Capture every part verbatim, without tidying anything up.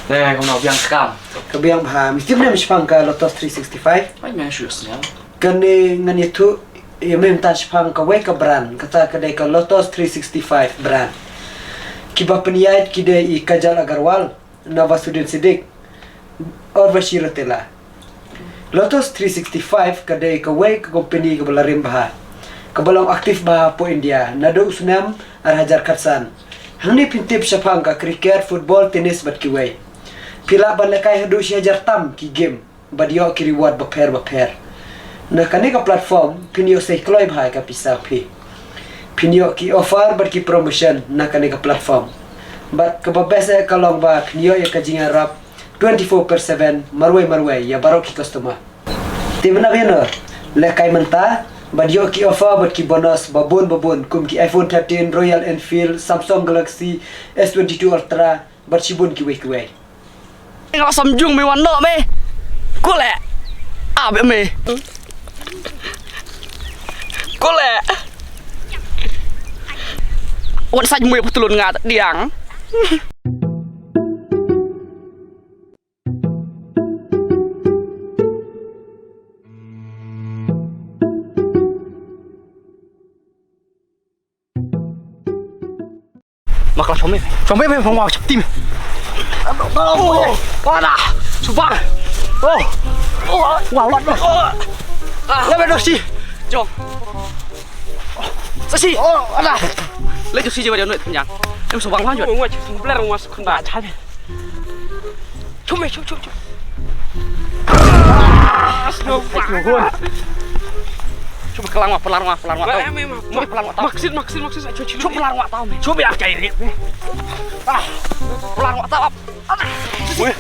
Te kumno biang skam? Ka biang bha, mi tip ne em shaphang ka Lotus three sixty-five? Ai, me shu sniang. Kane ngan ïathuh ïa me mynta shaphang kawei ka brand, kata ka dei ka Lotus three sixty-five brand. Kiba pynïaid ki dei i Kajal Agarwal, Nawazuddin Siddiqui, Urvashi Rautela. Lotus three sixty-five ka dei kawei ka company kaba la rim bha, kaba long active bha hapoh India naduh u snem ar hajar khatsan. Hangne phin tip shaphang ka cricket, football, tennis bad kiwei. Phi lah ban lehkai haduh shi hajar tam ki game bad ïoh ki reward bapher bapher. Na kane ka platform phin ïoh sei kloi bha ïa ka pisa phi. Phin ïoh ki offer bad ki promotion na kane ka platform. Bad kaba best eh ka long ba phin ïoh ïa ka jingïarap twenty-four per seven marwei marwei ïa baroh ki customer. Te bynap ïa no, lehkai mynta bad ïoh ki offer bad ki bonus babun babun kum ki iPhone thirteen, Royal Enfield, Samsung Galaxy S twenty-two Ultra bad shibun kiwei kiwei. Nga sam jung me wan noh me. Kule. Abe me. Kule. Wan saj mui patulun nga diang. Makla shome. Shome me phong wa chapti me. Oh, ada. Subang. Oh. Oh, wa wa. Lebe dosi. Jong. Sasi. Oh, ada. Le dosi je wa dia nuit panjang. Em subang wa jot. Wa chapti bler wa sekunda. Chai. Chum, chum, chum, chum. Chum, kelang wa, pelang wa, pelang wa tau. Chum, pelang wa tau. Maksin, maksin, maksin. Chum, pelang wa tau. Chum, ya kai ri. Ah, pelang wa tau. Weh.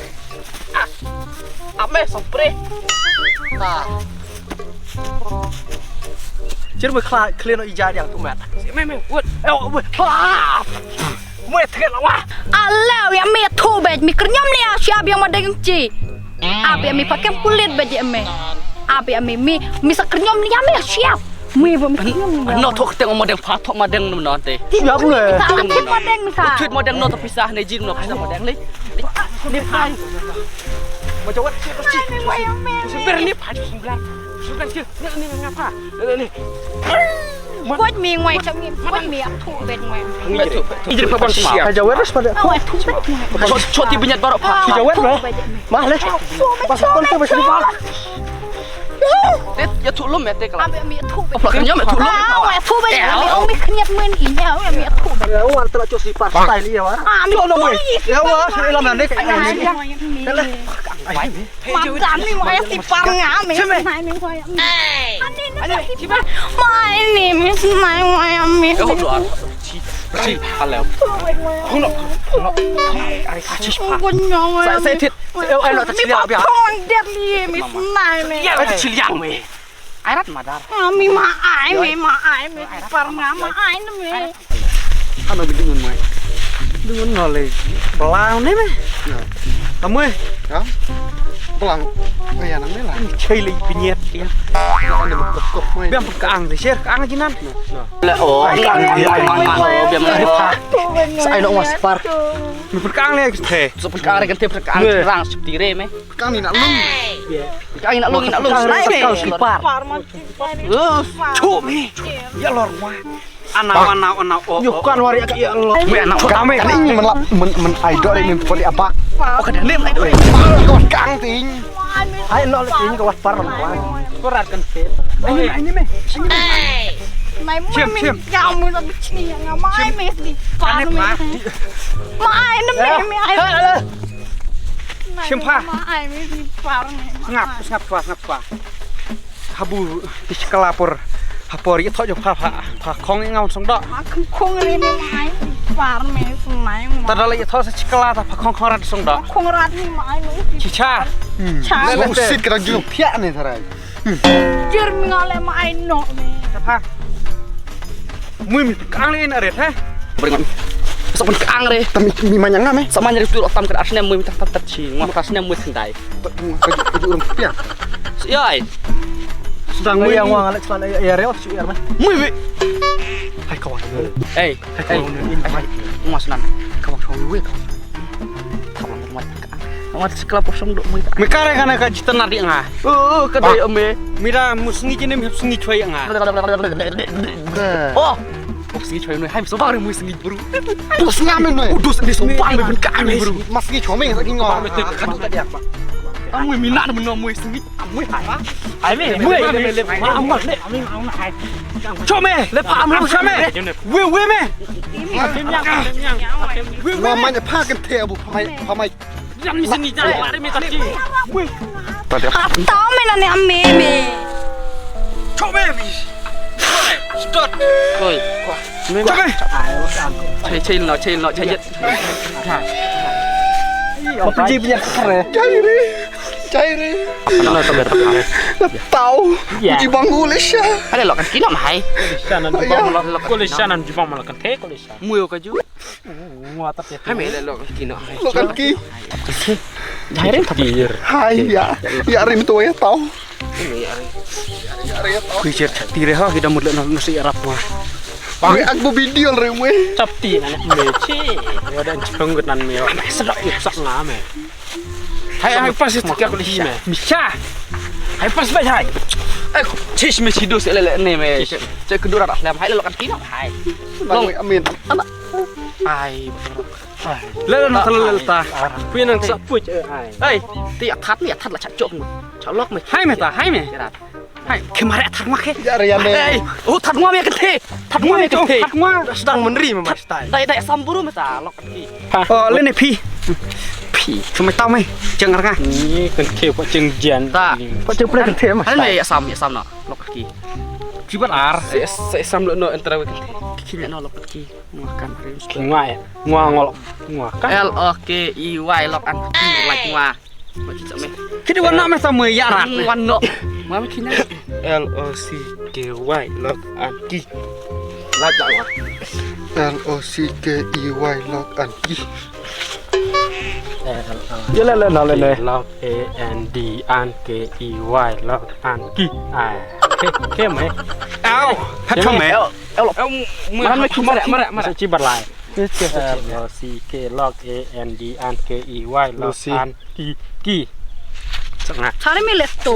Ame sompre. Ah. Chir me kla clean i ja yang tu mat. Me me what? Eh, weh. Ah. Mui thet la wa. Ala ya mi thu bej mi kernyam ni asia biang ma deng chi. Abi mi pakai kulit bej mi. Abi mi mi mi sa kernyam ni ya mi asia. Mi ba mi kernyam ni. No thok teng ma deng pha thok ma deng no te. Siap le. Thit ma deng sa. Thit ma deng no to pisah ne jin no pisah ma deng le. Ni pha. Ma jawat si ko si. Sumber ni pha sumber. Sumber si. Ni ni ngapa? Ni ni. Kuat mi ngwai chang ni. Kuat mi ak thu bet ngwai. Ijin pa bang siap. Ka jawat ras pada. Ngwai thu bet ngwai. Chot chot ti binyat barok pa. Ka jawat lo. Mah le. Pas pun tu mesti pa. Ya thu lum ya te kala. Apa kerja me thu lum. Ngwai thu bet ngwai. Ong mi khniat men inya mi thu bet. Ya wa telah chot si pa style ya wa. Ah mi. Ya wa si lam nanti. Ai. Makan ni waya si par nga me nai me waya me. Ani ni si par. My name is nai waya me. Hello. Hello. Hello. Ai ka chis pa. Sa sa tit. Ai lo ta chiliang bia. Kong der li me nai me. Ai ta chiliang me. Ai rat madar. Ami ma ai me ma ai me si par nga ma ai na me. Ano bi dungun mai. Dungun no le. Belang ni me. Amoi. Ya. Belang. Aya nang ni lah. Chai le binyet ya. Biang pekaang de share kaang jinan. Le oh. Biang. Sa ai no mas par. Mi pekaang le ke. So pekaang re kan te pekaang rang sip tire me. Pekaang ni nak lung. Pekaang ni nak lung ni nak lung. Pekaang sipar. Chu me. Ya lor ma. Ana ana ana o. Yo kan wari ak ya Allah. Me ana ka me kan ini men men men ai dok ni poli apa? O ka nem ai dok. Kang ting. Ai no le ini ka wat par. Berat kan se. Ini ini me. Mai mu min ya mu sa bichni ya nga mai me di par me. Mai ne me me ai. Shim pha. Mai me di par me. Ngap ngap pha ngap pha. Habu ti chikala por hapor ïathoh jong pha pha pha khong i ngaun song doh. Ma khong khong re me mai par me sumai ma. Ta dala ïathoh sa chikala ta pha khong khong rat song doh. Khong rat ni mai me. Chicha. Cha. Le le sit ka jong phiah ne tharai. Jir mi nga le mai no me. Ta pha. Mui mi kang le na ret ha. Bring. Sa pun kang re. Tam mi manyang nga me. Sa manyang tu tam ka asne mui mi tam tam chi. Ngwa asne mui tendai. Ka ju urang pia. Yai. Sedang mui yang wang alek selana ya reo chu ya me. Mui wi. Hai kawan. Hey. Hai kawan. Hai. Mas nan. Kawan kawan wi. Kawan kawan. Wat seklap kosong dok mui. Me kare kana ka jitan nadi nga. Oh, ka dai ame. Mira musngi jene me sngi choi nga. Oh. Oh, sngi choi noi hai so bang mui sngi bru. Dos ngam noi. Dos ni so bang mui ka ame bru. Mas sngi chome sa ki ngo. Ka dok ka dia. Amui mina na mui sngi. Amui hai. Hai me. Mui. Amui le. Chome. Le pa amui chome. We we me. Wa man pa kan te abu pa mai pa mai. Jangan di sini, jangan lari, minta ki. Wih. Tau me nane ame me. Coba me. Stop. Oi. Coba. Cai cai lo, cai lo, cai jet. Apa ji punya kare? Cai re. Cai re. Tau. Ji bang Malaysia. Ada lo kan kino mai. Malaysia nan jibang malah kan te Malaysia. Muyo kaju. Hai me le lok ki no. Lok kan ki. Hai rim tapi. Hai ya. Ya rim tu ya tau. Kuijer ti re ha kita mut le no si Arab ma. Wei ak bu video re wei. Chap ti na me chi. Wa dan chong gut nan me. Sedok sak nga me. Hai hai pas itu kya kulisha. Misha. Hai pas bai hai. Eh chis me chido se le le ne me. Cek kedua dah lem hai lok kan kino hai. Bang wei amin. Anak. Ai. Le le nang le ta. Pui nang sa puch ai. Ai, ti athat ni athat la chak chok mu. Chak lok me. Hai me ta, hai me. Hai, ke mare athat ma ke. Ya re ya me. Ai, oh that ngwa me ke the. That ngwa me ke the. That ngwa. Sedang meneri me mas tai. Dai dai samburu me ta lok ki. Oh, le ne phi. Phi, cuma tau me. Jeng arnga. Ni kan the pa jeng jan. Ta. Pa jeng pula kan the mas. Hai me ya sam ya sam no. Lok ki. Kibat ar. Se se sam lo no entara we kan the. Ki no lok ki. Ngwa kan. Ngwa ya. Ngwa ngol. Ngwa kan. L O K E Y lok an ki like ngwa. Ma ki chame. Kidi wan na me sa me ya rat. Wan no. Ma me kine. L O C K Y lok an ki. Like ngwa. L O C K E Y lok an ki. Ye le le na le ne. Lok A N D an K E Y lok an ki. Ai. Ke ke me. Au. Hat me. Mara me ki mara mara mara. Sa chi bar lai. L O C K lok A N D an K E Y lok an ki ki. Sanga. Sari me lesto.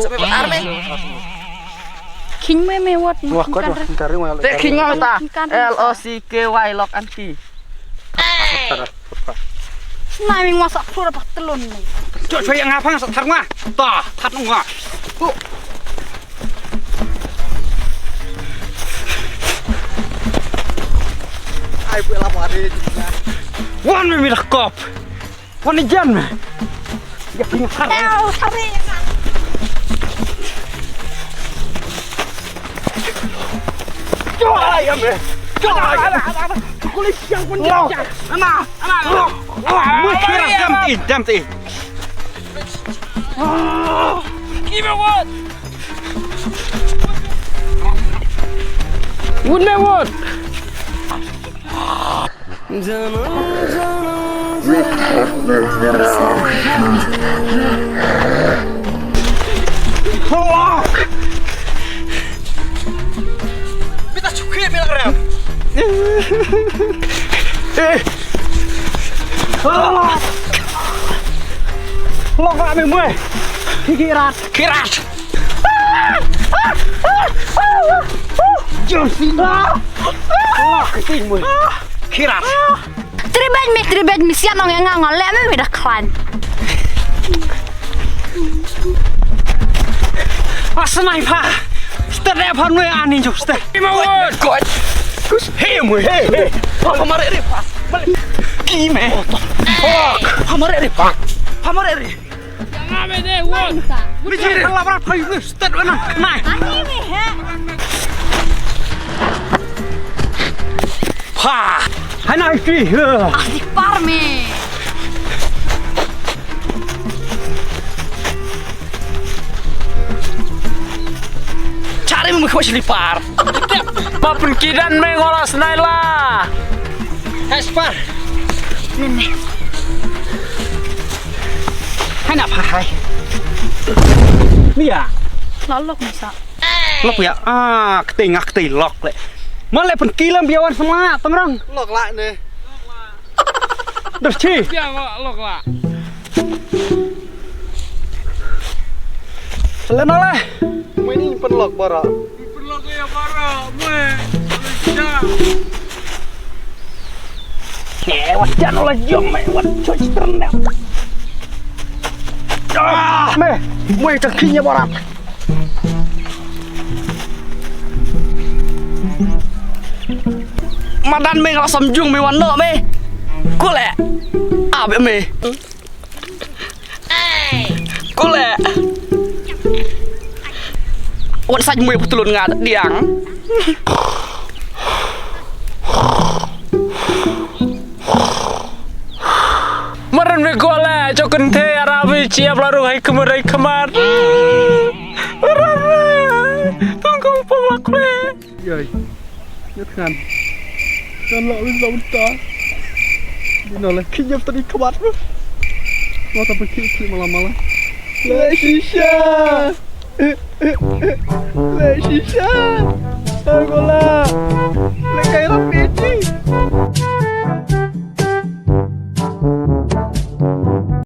King me me wat. Wah kot wah kari wah. Te king me ta. L O C K Y lok an ki. Na ming wasa pura pa telon ni. Chok chok yang apa sa thar ngwa. Ta thar ngwa. Ai bu la pare. Wan me mi da kop. Wan ni jan me. Ya ping thar. Au thar. Jom, ya me. Jom. Kulit siang pun dia. Ana, ana. Mui kira dam ti, dam ti. Give me what? Wun me what? Mita chukri me la rem. Eh. Lok la me mwe. Kirat. Kirat. Jom sini. Lok ting mwe. Kirat. Tribej me, tribej me, sian ong nga ngol le me me da klan. A sniper. Step de phan me ani jo step. Ima won. God. Hey mo hey hey. Phamare re pa. Ki me. Fuck. Phamare re pa. Phamare re. Jangan me de won. Me jiri la bra pa yus step na. Na. Ani me he. Ha! Hana isi. Asik par me. Cari mu khos lipar. Papun kidan me ngolas naila. Aspar. Nene. Hana pa hai. Mia. Lalok misa. Lok ya, ah, ketei ngak ketei lok le. Male pun kilam biawan sama, tengrang. Lok la ne. Dah ci. Biang lok la. Te lano le? Mei ni pynlok baroh. Pynlok ïa baroh, mei. Eh, wat jan la jong mei, wat choi tren ne. Ah, mei, mei chang khinh ïa baroh. Madan mei nga la sam jung mei wan noh mei. Kule. Abe mei. Kule. Wan saj mui patulun nga diang. Maran me kule, chokun the arabi chiap laru hai kumur hai kumar. Maran me. Tunggu pawak me. Yai. Nyat khan. Kan la wis la unta. Di no la kinyap tadi kabat. Wa ta pergi klik malam-malam. La shisha. La shisha. Agola. La kai rapi